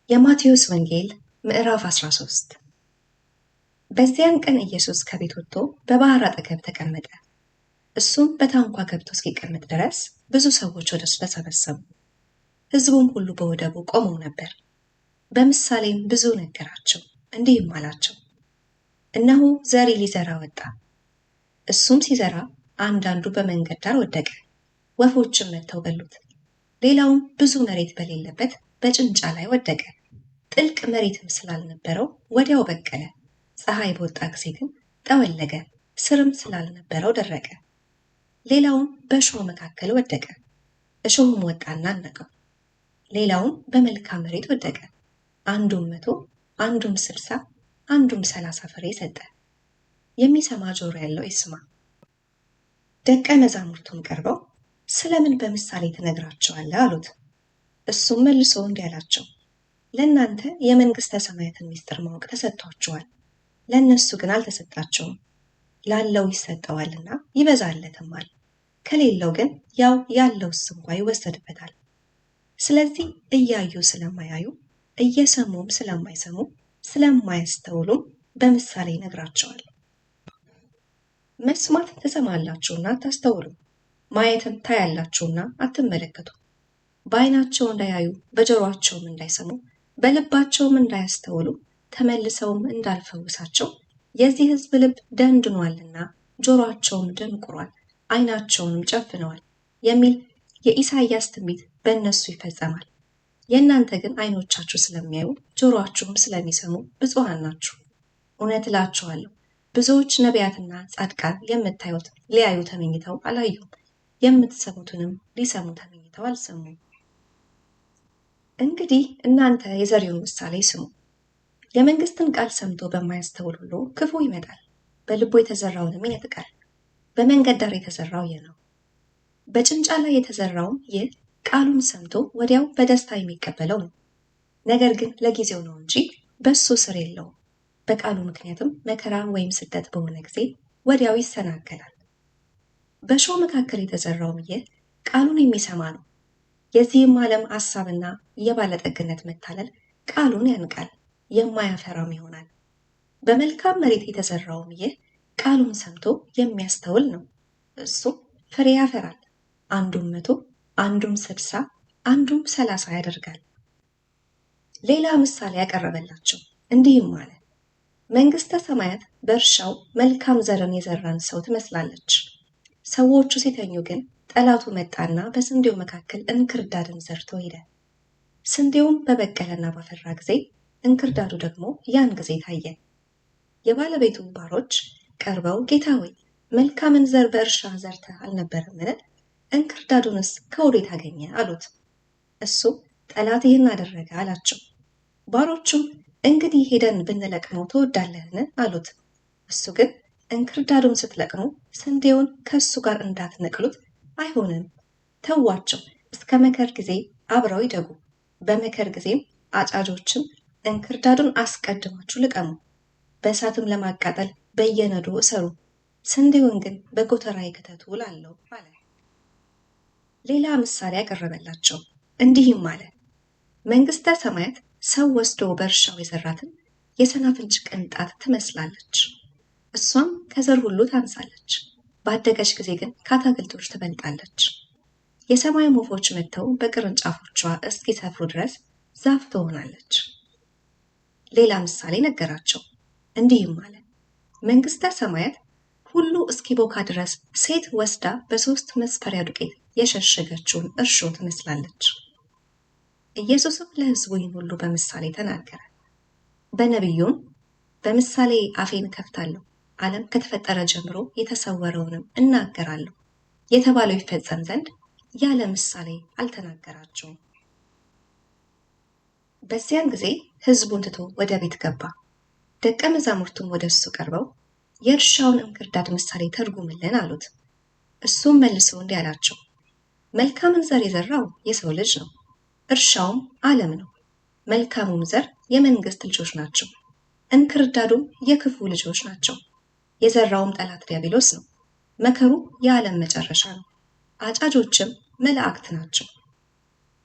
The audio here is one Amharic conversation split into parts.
የማቴዎስ ወንጌል ምዕራፍ 13። በዚያን ቀን ኢየሱስ ከቤት ወጥቶ በባሕር አጠገብ ተቀመጠ። እሱም በታንኳ ገብቶ እስኪቀመጥ ድረስ ብዙ ሰዎች ወደ እርሱ ተሰበሰቡ። ሕዝቡም ሁሉ በወደቡ ቆመው ነበር። በምሳሌም ብዙ ነገራቸው፣ እንዲህም አላቸው፦ እነሆ ዘሪ ሊዘራ ወጣ። እሱም ሲዘራ አንዳንዱ በመንገድ ዳር ወደቀ፣ ወፎችም መጥተው በሉት። ሌላውም ብዙ መሬት በሌለበት በጭንጫ ላይ ወደቀ። ጥልቅ መሬትም ስላልነበረው ወዲያው በቀለ። ፀሐይ በወጣ ጊዜ ግን ጠወለገ፣ ስርም ስላልነበረው ደረቀ። ሌላውም በእሾህ መካከል ወደቀ፣ እሾሁም ወጣና አነቀው። ሌላውም በመልካም መሬት ወደቀ፣ አንዱም 100፣ አንዱም 60፣ አንዱም 30 ፍሬ ሰጠ። የሚሰማ ጆሮ ያለው ይስማ። ደቀ መዛሙርቱም ቀርበው ስለምን በምሳሌ ትነግራቸዋለህ? አሉት። እሱም መልሶ እንዲህ አላቸው፣ ለእናንተ የመንግሥተ ሰማያትን ምስጢር ማወቅ ተሰጥቷችኋል፣ ለእነሱ ግን አልተሰጣቸውም። ላለው ይሰጠዋልና ይበዛለትማል፣ ከሌለው ግን ያው ያለውስ እንኳ ይወሰድበታል። ስለዚህ እያዩ ስለማያዩ እየሰሙም ስለማይሰሙ ስለማያስተውሉም በምሳሌ ይነግራቸዋል። መስማት ትሰማላችሁና አታስተውሉም፣ ማየትም ታያላችሁና አትመለከቱም። በዓይናቸው እንዳያዩ በጆሮአቸውም እንዳይሰሙ በልባቸውም እንዳያስተውሉ ተመልሰውም እንዳልፈውሳቸው የዚህ ሕዝብ ልብ ደንድኗልና ጆሮአቸውም ደንቁሯል፣ ዓይናቸውንም ጨፍነዋል የሚል የኢሳይያስ ትንቢት በእነሱ ይፈጸማል። የእናንተ ግን ዓይኖቻችሁ ስለሚያዩ ጆሮአችሁም ስለሚሰሙ ብፁዓን ናችሁ። እውነት እላችኋለሁ ብዙዎች ነቢያትና ጻድቃን የምታዩት ሊያዩ ተመኝተው አላዩም፣ የምትሰሙትንም ሊሰሙ ተመኝተው አልሰሙም። እንግዲህ እናንተ የዘሪውን ምሳሌ ስሙ። የመንግሥትን ቃል ሰምቶ በማያስተውል ሁሉ ክፉ ይመጣል፣ በልቡ የተዘራውንም ይነጥቃል። በመንገድ ዳር የተዘራው ይህ ነው። በጭንጫ ላይ የተዘራውም ይህ ቃሉን ሰምቶ ወዲያው በደስታ የሚቀበለው ነው። ነገር ግን ለጊዜው ነው እንጂ በእሱ ስር የለውም። በቃሉ ምክንያትም መከራ ወይም ስደት በሆነ ጊዜ ወዲያው ይሰናከላል። በእሾህ መካከል የተዘራውም ይህ ቃሉን የሚሰማ ነው። የዚህም ዓለም ሐሳብና የባለጠግነት መታለል ቃሉን ያንቃል፣ የማያፈራም ይሆናል። በመልካም መሬት የተዘራውም ይህ ቃሉን ሰምቶ የሚያስተውል ነው። እሱም ፍሬ ያፈራል፣ አንዱም 100፣ አንዱም 60፣ አንዱም 30 ያደርጋል። ሌላ ምሳሌ ያቀረበላቸው እንዲህም አለ። መንግሥተ ሰማያት በእርሻው መልካም ዘርን የዘራን ሰው ትመስላለች። ሰዎቹ ሲተኙ ግን ጠላቱ መጣና በስንዴው መካከል እንክርዳድን ዘርቶ ሄደ። ስንዴውም በበቀለና ባፈራ ጊዜ እንክርዳዱ ደግሞ ያን ጊዜ ታየ። የባለቤቱ ባሮች ቀርበው ጌታ ሆይ፣ መልካምን ዘር በእርሻ ዘርተህ አልነበረምን? እንክርዳዱንስ ከወዴት አገኘ? አሉት። እሱ ጠላት ይህን አደረገ አላቸው። ባሮቹም እንግዲህ ሄደን ብንለቅመው ትወዳለህን? አሉት። እሱ ግን እንክርዳዱን ስትለቅሙ ስንዴውን ከእሱ ጋር እንዳትነቅሉት አይሆንም፣ ተዋቸው፣ እስከ መከር ጊዜ አብረው ይደጉ። በመከር ጊዜም አጫጆችን እንክርዳዱን አስቀድማችሁ ልቀሙ፣ በእሳትም ለማቃጠል በየነዶ እሰሩ፣ ስንዴውን ግን በጎተራዬ ክተቱ እላለሁ አለ። ሌላ ምሳሌ ያቀረበላቸው እንዲህም አለ። መንግሥተ ሰማያት ሰው ወስዶ በእርሻው የዘራትን የሰናፍጭ ቅንጣት ትመስላለች። እሷም ከዘር ሁሉ ታንሳለች፣ ባደገች ጊዜ ግን ከአታክልቶች ትበልጣለች። የሰማይ ወፎች መጥተው በቅርንጫፎቿ እስኪሰፍሩ ድረስ ዛፍ ትሆናለች። ሌላ ምሳሌ ነገራቸው፣ እንዲህም አለ። መንግሥተ ሰማያት ሁሉ እስኪቦካ ድረስ ሴት ወስዳ በ3 መስፈሪያ ዱቄት የሸሸገችውን እርሾ ትመስላለች። ኢየሱስም ለሕዝቡ ይህን ሁሉ በምሳሌ ተናገረ። በነቢዩም በምሳሌ አፌን ከፍታለሁ፣ ዓለም ከተፈጠረ ጀምሮ የተሰወረውንም እናገራለሁ የተባለው ይፈጸም ዘንድ ያለ ምሳሌ አልተናገራቸውም። በዚያን ጊዜ ሕዝቡን ትቶ ወደ ቤት ገባ። ደቀ መዛሙርቱም ወደ እሱ ቀርበው የእርሻውን እንክርዳድ ምሳሌ ተርጉምልን አሉት። እሱም መልሶ እንዲህ አላቸው፣ መልካምን ዘር የዘራው የሰው ልጅ ነው፣ እርሻውም ዓለም ነው። መልካሙም ዘር የመንግሥት ልጆች ናቸው፣ እንክርዳዱም የክፉ ልጆች ናቸው። የዘራውም ጠላት ዲያብሎስ ነው። መከሩ የዓለም መጨረሻ ነው፣ አጫጆችም መላእክት ናቸው።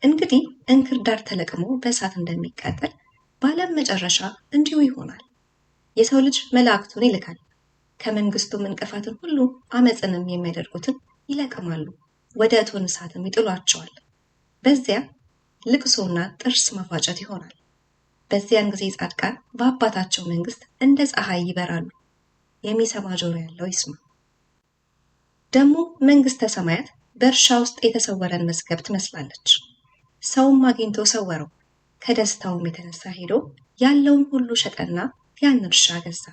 እንግዲህ እንክርዳድ ተለቅሞ በእሳት እንደሚቃጠል በዓለም መጨረሻ እንዲሁ ይሆናል። የሰው ልጅ መላእክቱን ይልካል፣ ከመንግስቱም እንቅፋትን ሁሉ አመፅንም የሚያደርጉትን ይለቅማሉ፣ ወደ እቶነ እሳትም ይጥሏቸዋል። በዚያ ልቅሶና ጥርስ ማፋጨት ይሆናል። በዚያን ጊዜ ጻድቃን በአባታቸው መንግስት እንደ ፀሐይ ይበራሉ። የሚሰማ ጆሮ ያለው ይስማ። ደግሞ መንግስተ ሰማያት በእርሻ ውስጥ የተሰወረን መዝገብ ትመስላለች። ሰውም አግኝቶ ሰወረው፣ ከደስታውም የተነሳ ሄዶ ያለውን ሁሉ ሸጠና ያን እርሻ ገዛ።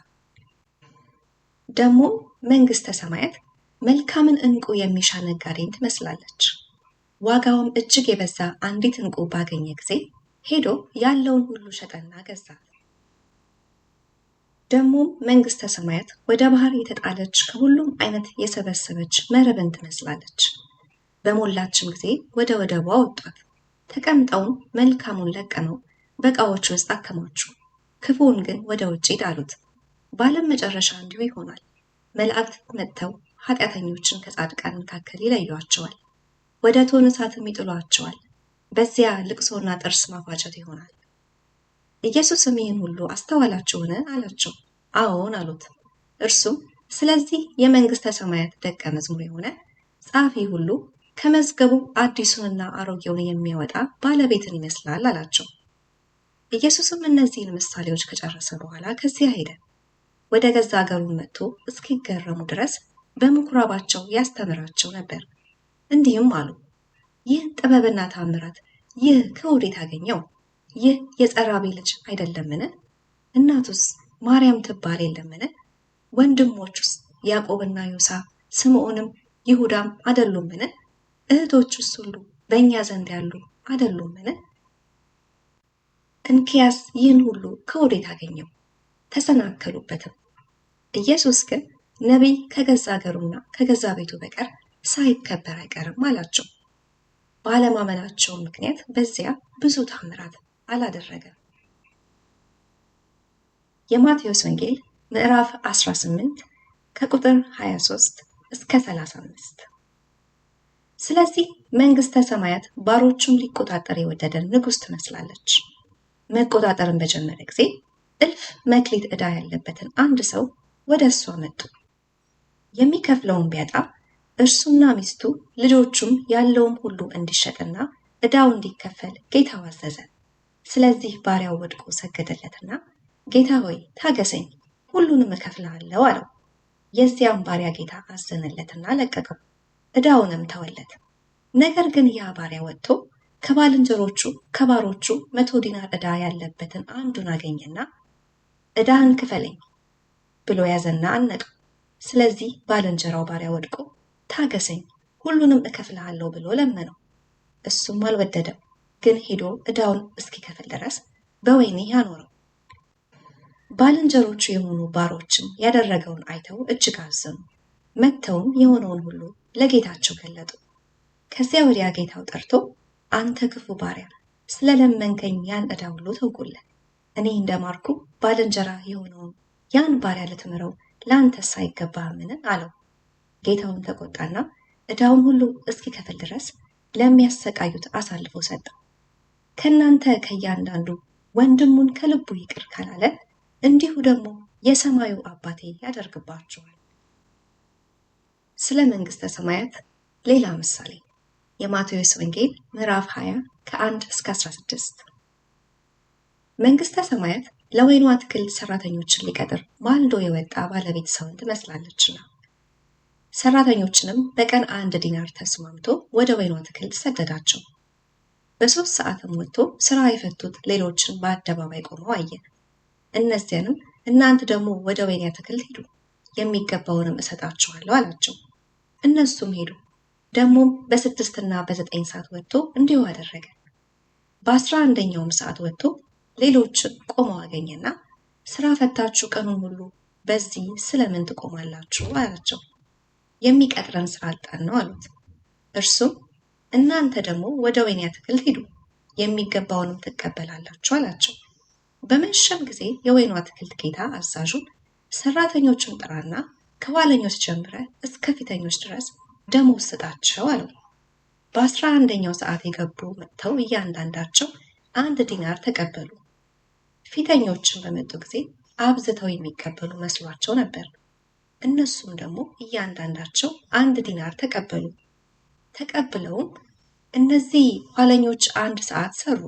ደግሞ መንግስተ ሰማያት መልካምን ዕንቁ የሚሻ ነጋዴን ትመስላለች። ዋጋውም እጅግ የበዛ አንዲት ዕንቁ ባገኘ ጊዜ ሄዶ ያለውን ሁሉ ሸጠና ገዛት። ደግሞም መንግስተ ሰማያት ወደ ባህር የተጣለች ከሁሉም አይነት የሰበሰበች መረብን ትመስላለች። በሞላችም ጊዜ ወደ ወደቡ አወጧት። ተቀምጠውም መልካሙን ለቀመው በዕቃዎች ውስጥ አከማቹ፣ ክፉውን ግን ወደ ውጭ ጣሉት። በዓለም መጨረሻ እንዲሁ ይሆናል። መላእክት መጥተው ኃጢአተኞችን ከጻድቃን መካከል ይለዩአቸዋል፣ ወደ እቶነ እሳትም ይጥሏቸዋል። በዚያ ልቅሶና ጥርስ ማፋጨት ይሆናል። ኢየሱስም ይህን ሁሉ አስተዋላችሁን? አላቸው። አዎን አሉት። እርሱም ስለዚህ የመንግስተ ሰማያት ደቀ መዝሙር የሆነ ጸሐፊ ሁሉ ከመዝገቡ አዲሱንና አሮጌውን የሚያወጣ ባለቤትን ይመስላል አላቸው። ኢየሱስም እነዚህን ምሳሌዎች ከጨረሰ በኋላ ከዚያ ሄደ። ወደ ገዛ አገሩም መጥቶ እስኪገረሙ ድረስ በምኩራባቸው ያስተምራቸው ነበር። እንዲህም አሉ፣ ይህ ጥበብና ታምራት ይህ ከወዴት አገኘው? ይህ የጸራቢ ልጅ አይደለምን? እናቱስ ማርያም ትባል የለምን? ወንድሞቹስ ያዕቆብና ዮሳ፣ ስምዖንም ይሁዳም አይደሉምን? እህቶቹስ ሁሉ በእኛ ዘንድ ያሉ አይደሉምን? እንኪያስ ይህን ሁሉ ከወዴት አገኘው? ተሰናከሉበትም። ኢየሱስ ግን ነቢይ ከገዛ አገሩና ከገዛ ቤቱ በቀር ሳይከበር አይቀርም አላቸው። ባለማመናቸው ምክንያት በዚያ ብዙ ታምራት አላደረገም። የማቴዎስ ወንጌል ምዕራፍ 18 ከቁጥር 23 እስከ 35። ስለዚህ መንግስተ ሰማያት ባሮቹን ሊቆጣጠር የወደደ ንጉሥ ትመስላለች። መቆጣጠርን በጀመረ ጊዜ 1000 መክሊት ዕዳ ያለበትን አንድ ሰው ወደ እሱ አመጡ። የሚከፍለውን ቢያጣ እርሱና ሚስቱ ልጆቹም ያለውም ሁሉ እንዲሸጥና ዕዳው እንዲከፈል ጌታው አዘዘ። ስለዚህ ባሪያው ወድቆ ሰገደለትና ጌታ ሆይ ታገሰኝ፣ ሁሉንም እከፍልሃለሁ አለው። የዚያም ባሪያ ጌታ አዘነለትና ለቀቀው፣ ዕዳውንም ተወለት። ነገር ግን ያ ባሪያ ወጥቶ ከባልንጀሮቹ ከባሮቹ 100 ዲናር ዕዳ ያለበትን አንዱን አገኘና ዕዳህን ክፈለኝ ብሎ ያዘና አነቀው። ስለዚህ ባልንጀራው ባሪያ ወድቆ ታገሰኝ፣ ሁሉንም እከፍልሃለሁ ብሎ ለመነው። እሱም አልወደደም፣ ግን ሄዶ ዕዳውን እስኪከፍል ድረስ በወህኒ አኖረው። ባልንጀሮቹ የሆኑ ባሮችም ያደረገውን አይተው እጅግ አዘኑ። መጥተውም የሆነውን ሁሉ ለጌታቸው ገለጡ። ከዚያ ወዲያ ጌታው ጠርቶ አንተ ክፉ ባሪያ፣ ስለለመንከኝ ያን ዕዳ ሁሉ ተውኩልህ። እኔ እንደማርኩ ባልንጀራ የሆነውን ያን ባሪያ ልትምረው ለአንተስ አይገባህምን? አለው። ጌታውን ተቆጣና ዕዳውን ሁሉ እስኪከፍል ድረስ ለሚያሰቃዩት አሳልፎ ሰጠው። ከእናንተ ከእያንዳንዱ ወንድሙን ከልቡ ይቅር ካላለ እንዲሁ ደግሞ የሰማዩ አባቴ ያደርግባችኋል። ስለ መንግስተ ሰማያት ሌላ ምሳሌ የማቴዎስ ወንጌል ምዕራፍ 20 ከ1 እስከ 16። መንግስተ ሰማያት ለወይኑ አትክልት ሰራተኞችን ሊቀጥር ማልዶ የወጣ ባለቤት ሰውን ትመስላለችና። ሰራተኞችንም በቀን 1 ዲናር ተስማምቶ ወደ ወይኑ አትክልት ሰደዳቸው። በ3 ሰዓትም ወጥቶ ስራ የፈቱት ሌሎችን በአደባባይ ቆመው አየ። እነዚያንም እናንተ ደግሞ ወደ ወይኔ አትክልት ሂዱ፣ የሚገባውንም እሰጣችኋለሁ አላቸው። እነሱም ሄዱ። ደግሞም በ6 እና በ9 ሰዓት ወጥቶ እንዲሁ አደረገ። በ11ኛውም ሰዓት ወጥቶ ሌሎችን ቆመው አገኘና ስራ ፈታችሁ ቀኑን ሁሉ በዚህ ስለምን ትቆማላችሁ? አላቸው። የሚቀጥረን ስራ አጣን ነው አሉት። እርሱም እናንተ ደግሞ ወደ ወይኔ አትክልት ሂዱ፣ የሚገባውንም ትቀበላላችሁ አላቸው። በመሸም ጊዜ የወይኑ አትክልት ጌታ አዛዡን ሰራተኞቹን ጥራና ከኋለኞች ጀምረ እስከ ፊተኞች ድረስ ደመወዝ ስጣቸው አለው። በ11ኛው ሰዓት የገቡ መጥተው እያንዳንዳቸው 1 ዲናር ተቀበሉ። ፊተኞችም በመጡ ጊዜ አብዝተው የሚቀበሉ መስሏቸው ነበር። እነሱም ደግሞ እያንዳንዳቸው 1 ዲናር ተቀበሉ። ተቀብለውም እነዚህ ኋለኞች 1 ሰዓት ሰሩ፣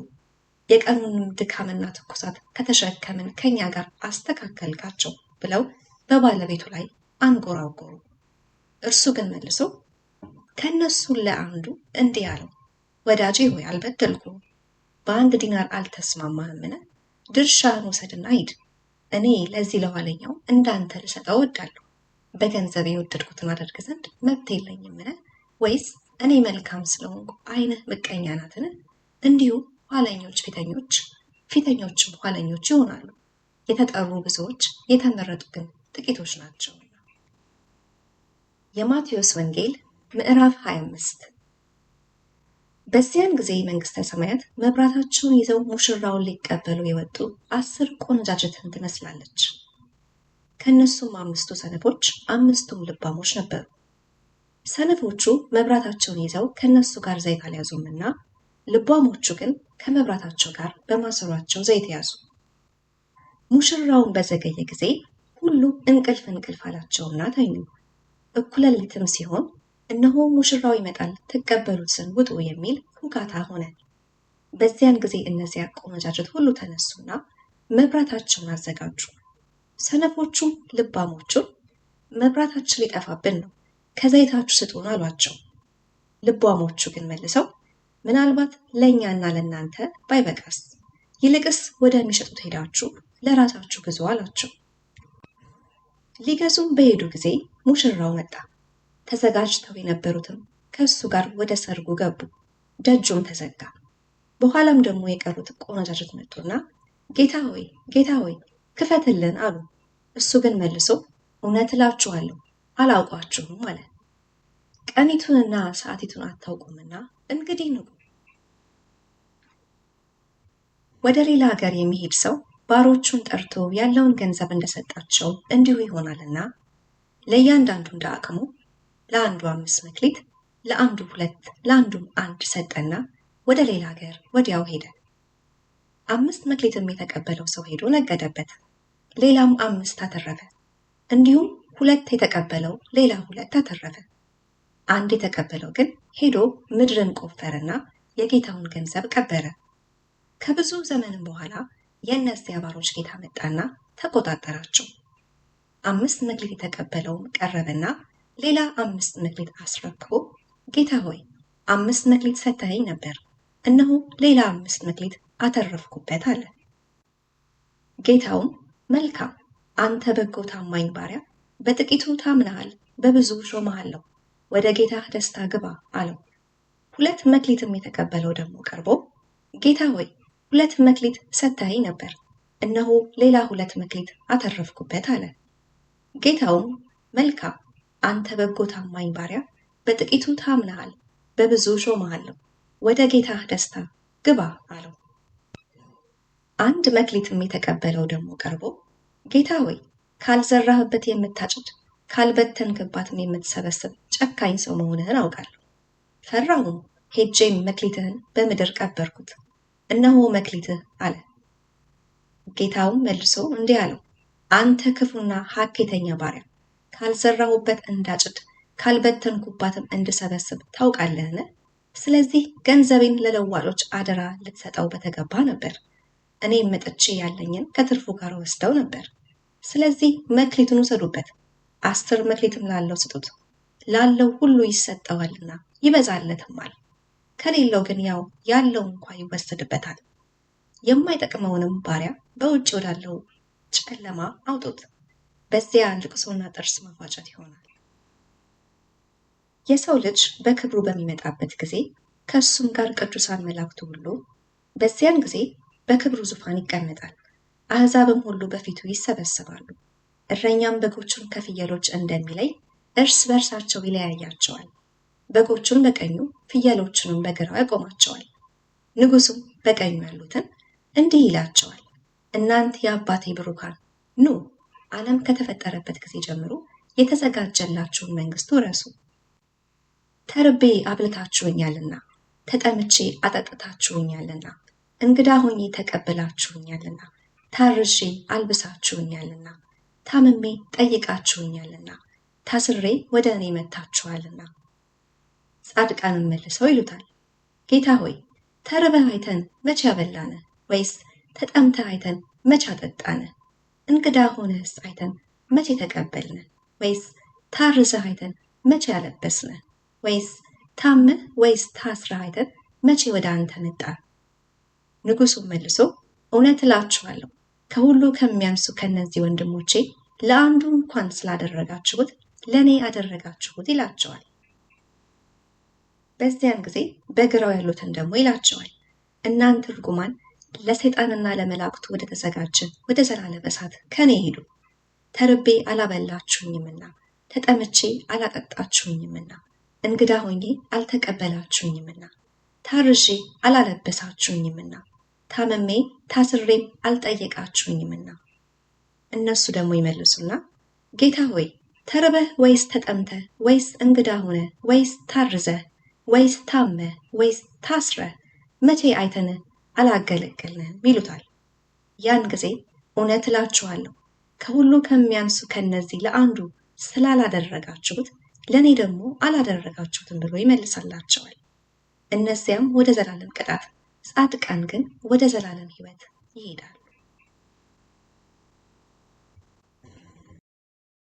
የቀኑንም ድካምና ትኩሳት ከተሸከምን ከኛ ጋር አስተካከልካቸው ብለው በባለቤቱ ላይ አንጎራጎሩ። እርሱ ግን መልሶ ከእነሱ ለአንዱ እንዲህ አለው፣ ወዳጄ ሆይ አልበደልኩህም። በ1 ዲናር አልተስማማህምን? ድርሻህን ውሰድና ሂድ። እኔ ለዚህ ለኋለኛው እንዳንተ ልሰጠው እወዳለሁ። በገንዘብ የወደድኩትን አደርግ ዘንድ መብት የለኝምን? ወይስ እኔ መልካም ስለሆንኩ ዓይንህ ምቀኛ ናትን? እንዲሁ ኋለኞች ፊተኞች፣ ፊተኞችም ኋለኞች ይሆናሉ። የተጠሩ ብዙዎች፣ የተመረጡ ግን ጥቂቶች ናቸው። የማቴዎስ ወንጌል ምዕራፍ 25። በዚያን ጊዜ መንግሥተ ሰማያት መብራታቸውን ይዘው ሙሽራውን ሊቀበሉ የወጡ 10 ቆነጃጅትን ትመስላለች። ከእነሱም 5ቱ ሰነፎች፣ 5ቱም ልባሞች ነበሩ። ሰነፎቹ መብራታቸውን ይዘው ከእነሱ ጋር ዘይት አልያዙምና፣ ልባሞቹ ግን ከመብራታቸው ጋር በማሰሯቸው ዘይት ያዙ። ሙሽራውን በዘገየ ጊዜ ሁሉ እንቅልፍ እንቅልፍ አላቸውና ተኙ። እኩለ ሌሊትም ሲሆን እነሆ ሙሽራው ይመጣል፣ ትቀበሉት ዘንድ ውጡ የሚል ሁካታ ሆነ። በዚያን ጊዜ እነዚያ ቆነጃጅት ሁሉ ተነሱና መብራታቸውን አዘጋጁ። ሰነፎቹም ልባሞቹን መብራታችን ሊጠፋብን ነው፣ ከዘይታችሁ ስጡን አሏቸው። ልባሞቹ ግን መልሰው ምናልባት ለእኛና ለእናንተ ባይበቃስ፣ ይልቅስ ወደሚሸጡት ሄዳችሁ ለራሳችሁ ግዙ አላቸው። ሊገዙም በሄዱ ጊዜ ሙሽራው መጣ። ተዘጋጅተው የነበሩትም ከእሱ ጋር ወደ ሰርጉ ገቡ፣ ደጁም ተዘጋ። በኋላም ደግሞ የቀሩት ቆነጃጅት መጡና ጌታ ሆይ፣ ጌታ ሆይ ክፈትልን አሉ። እሱ ግን መልሶ እውነት እላችኋለሁ አላውቋችሁም አለ። ቀኒቱንና ሰዓቲቱን አታውቁምና እንግዲህ ንቁ። ወደ ሌላ ሀገር የሚሄድ ሰው ባሮቹን ጠርቶ ያለውን ገንዘብ እንደሰጣቸው እንዲሁ ይሆናልና ለእያንዳንዱ እንደ አቅሙ ለአንዱ 5 መክሊት፣ ለአንዱ 2፣ ለአንዱም 1 ሰጠና ወደ ሌላ ሀገር ወዲያው ሄደ። 5 መክሊትም የተቀበለው ሰው ሄዶ ነገደበት፣ ሌላም 5 አተረፈ። እንዲሁም 2 የተቀበለው ሌላ 2 አተረፈ። 1 የተቀበለው ግን ሄዶ ምድርን ቆፈረና የጌታውን ገንዘብ ቀበረ። ከብዙ ዘመንም በኋላ የእነዚያ ባሮች ጌታ መጣና ተቆጣጠራቸው። 5 መክሊት የተቀበለውም ቀረበና ሌላ 5 መክሊት አስረክቦ ጌታ ሆይ 5 መክሊት ሰጥተኸኝ ነበር፣ እነሆ ሌላ 5 መክሊት አተረፍኩበት አለ። ጌታውም መልካም፣ አንተ በጎ ታማኝ ባሪያ፣ በጥቂቱ ታምነሃል፣ በብዙ ሾመሃለሁ፣ ወደ ጌታህ ደስታ ግባ አለው። 2 መክሊትም የተቀበለው ደግሞ ቀርቦ ጌታ ሆይ 2 መክሊት ሰጥተኸኝ ነበር፣ እነሆ ሌላ 2 መክሊት አተረፍኩበት አለ። ጌታውም መልካም፣ አንተ በጎ ታማኝ ባሪያ፣ በጥቂቱ ታምነሃል፣ በብዙ ሾመሃለሁ፣ ወደ ጌታህ ደስታ ግባ አለው። 1 መክሊትም የተቀበለው ደግሞ ቀርቦ ጌታ ሆይ ካልዘራህበት የምታጭድ ካልበተንክባትም የምትሰበስብ ጨካኝ ሰው መሆንህን አውቃለሁ። ፈራሁም፣ ሄጄም መክሊትህን በምድር ቀበርኩት፣ እነሆ መክሊትህ አለ። ጌታውም መልሶ እንዲህ አለው፣ አንተ ክፉና ሀኬተኛ ባሪያ፣ ካልዘራሁበት እንዳጭድ ካልበተንኩባትም እንድሰበስብ ታውቃለህን? ስለዚህ ገንዘቤን ለለዋጮች አደራ ልትሰጠው በተገባ ነበር። እኔም መጥቼ ያለኝን ከትርፉ ጋር ወስደው ነበር። ስለዚህ መክሊቱን ውሰዱበት፣ 10 መክሊትም ላለው ስጡት፣ ላለው ሁሉ ይሰጠዋልና ይበዛለትማል። ከሌለው ግን ያው ያለው እንኳ ይወሰድበታል። የማይጠቅመውንም ባሪያ በውጭ ወዳለው ጨለማ አውጡት፣ በዚያ ልቅሶና ጥርስ ማፋጨት ይሆናል። የሰው ልጅ በክብሩ በሚመጣበት ጊዜ ከእሱም ጋር ቅዱሳን መላእክቱ ሁሉ፣ በዚያን ጊዜ በክብሩ ዙፋን ይቀመጣል። አሕዛብም ሁሉ በፊቱ ይሰበሰባሉ። እረኛም በጎቹን ከፍየሎች እንደሚለይ እርስ በርሳቸው ይለያያቸዋል። በጎቹን በቀኙ ፍየሎቹንም በግራው ያቆማቸዋል። ንጉሡም በቀኙ ያሉትን እንዲህ ይላቸዋል፣ እናንተ የአባቴ ብሩካን ኑ፣ ዓለም ከተፈጠረበት ጊዜ ጀምሮ የተዘጋጀላችሁን መንግሥት ውረሱ። ተርቤ አብልታችሁኛልና፣ ተጠምቼ አጠጥታችሁኛልና፣ እንግዳ ሆኜ ተቀብላችሁኛልና፣ ታርዤ አልብሳችሁኛልና፣ ታምሜ ጠይቃችሁኛልና፣ ታስሬ ወደ እኔ መጥታችኋልና። ጻድቃንም መልሰው ይሉታል፣ ጌታ ሆይ ተርበህ አይተን መቼ አበላንህ? ወይስ ተጠምተህ አይተን መቼ አጠጣንህ? እንግዳ ሆነህስ አይተን መቼ ተቀበልንህ? ወይስ ታርዘህ አይተን መቼ አለበስንህ? ወይስ ታምህ ወይስ ታስረህ አይተን መቼ ወደ አንተ መጣን? ንጉሡም መልሶ እውነት እላችኋለሁ ከሁሉ ከሚያንሱ ከእነዚህ ወንድሞቼ ለአንዱ እንኳን ስላደረጋችሁት ለእኔ አደረጋችሁት ይላቸዋል። በዚያን ጊዜ በግራው ያሉትን ደግሞ ይላቸዋል፣ እናንተ ርጉማን ለሰይጣንና ለመላእክቱ ወደ ተዘጋጀ ወደ ዘላለም እሳት ከኔ ሂዱ። ተርቤ አላበላችሁኝምና፣ ተጠምቼ አላጠጣችሁኝምና፣ እንግዳ ሆኜ አልተቀበላችሁኝምና፣ ታርዤ አላለበሳችሁኝምና፣ ታምሜ ታስሬም አልጠየቃችሁኝምና። እነሱ ደግሞ ይመልሱና ጌታ ሆይ ተርበህ ወይስ ተጠምተህ ወይስ እንግዳ ሆነህ ወይስ ታርዘህ ወይስ ታመህ ወይስ ታስረህ መቼ አይተንህ አላገለገልንህም ይሉታል። ያን ጊዜ እውነት እላችኋለሁ ከሁሉ ከሚያንሱ ከነዚህ ለአንዱ ስላላደረጋችሁት ለእኔ ደግሞ አላደረጋችሁትም ብሎ ይመልሳላቸዋል። እነዚያም ወደ ዘላለም ቅጣት፣ ጻድቃን ግን ወደ ዘላለም ሕይወት ይሄዳሉ።